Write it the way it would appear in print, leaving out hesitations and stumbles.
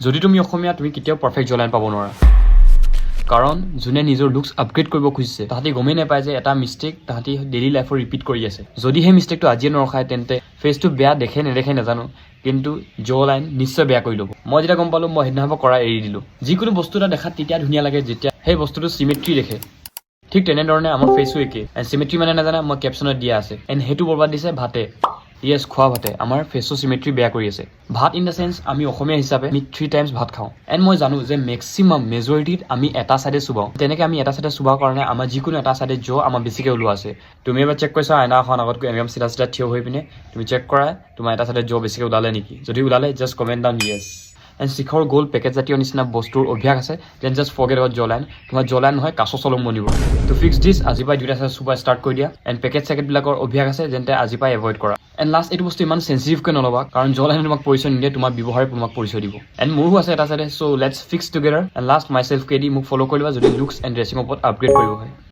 যদি তুমি অসমীয়া, তুমি কেতিয়াও পাৰফেক্ট জ লাইন পাব নোৱাৰা। কাৰণ যোনে নিজৰ লুকছ আপগ্ৰেড কৰিব খুজিছে, তাহাঁতি গমেই নাপায় যে এটা মিষ্টেক তাহাঁতি ডেইলি লাইফত ৰিপিট কৰি আছে। যদি সেই মিষ্টেকটো আজিয়ে নৰখায়, তেন্তে ফেচটো বেয়া দেখে নেদেখে নাজানো, কিন্তু জ লাইন নিশ্চয় বেয়া কৰি ল'ব। মই যেতিয়া গম পালোঁ, মই সেইদিনাৰ পৰা কৰা এৰি দিলোঁ। যিকোনো বস্তু এটা দেখাত তেতিয়া ধুনীয়া লাগে যেতিয়া সেই বস্তুটো চিমেট্ৰি দেখে। ঠিক তেনেধৰণে আমাৰ ফেচো একে। এণ্ড চিমেট্ৰি মানে নাজানা, মই কেপশ্যনত দিয়া আছে। এণ্ড সেইটো বৰবাদ দিছে ভাতে। য়েছ, খোৱা ভাতে আমাৰ ফেচৰ চিমেট্ৰি বেয়া কৰি আছে। ভাত ইন the sense, আমি অসমীয়া হিচাপে আমি থ্ৰী টাইমছ ভাত খাওঁ। এণ্ড মই জানো যে মেক্সিমাম মেজৰিটিত আমি এটা চাইডে চুবাওঁ। তেনেকৈ আমি এটা চাইডে চুবাৰ কাৰণে আমাৰ যিকোনো এটা চাইডে জ আমাৰ বেছিকৈ ওলোৱা আছে। তুমি এবাৰ চেক কৰিছা, আইনা এখন আগত গৈ একদম চিধা চিধা থিয় হৈ পিনে তুমি চেক কৰা, তোমাৰ এটা চাইডে জ বেছিকৈ ওলালে নেকি? যদি ওলালে, just comment down "yes"। And Shikhar gold packet জাতীয় নিচিনা বস্তুৰ অভ্যাস আছে, then just forget about jaw line। তোমাৰ জ লাইন নহয়, কাছ চলং বনিব। টু ফিক্স দিছ, আজিৰ পৰাই দুইটা চাইড চুবা ষ্টাৰ্ট কৰি দিয়া। এণ্ড পেকেট চেকেটবিলাকৰ অভ্যাস আছে, তেন্তে আজিৰ পৰাই এভইড কৰা। এণ্ড লাষ্ট, এইটো বস্তু ইমান চেঞ্চিটিভকৈ নল'বা, কাৰণ জ লাইনে তোমাক পৰিচয় নিদিয়ে, তোমাৰ ব্যৱহাৰে তোমাক পৰিচয় দিব। এণ্ড মোৰো আছে এটা চাইডে, so let's fix together। And last, myself K D, মোক ফ'ল' কৰি লোৱা যদি লুকছ এণ্ড ড্ৰেছিঙৰ ওপৰত আপগ্ৰেড কৰিব হয়।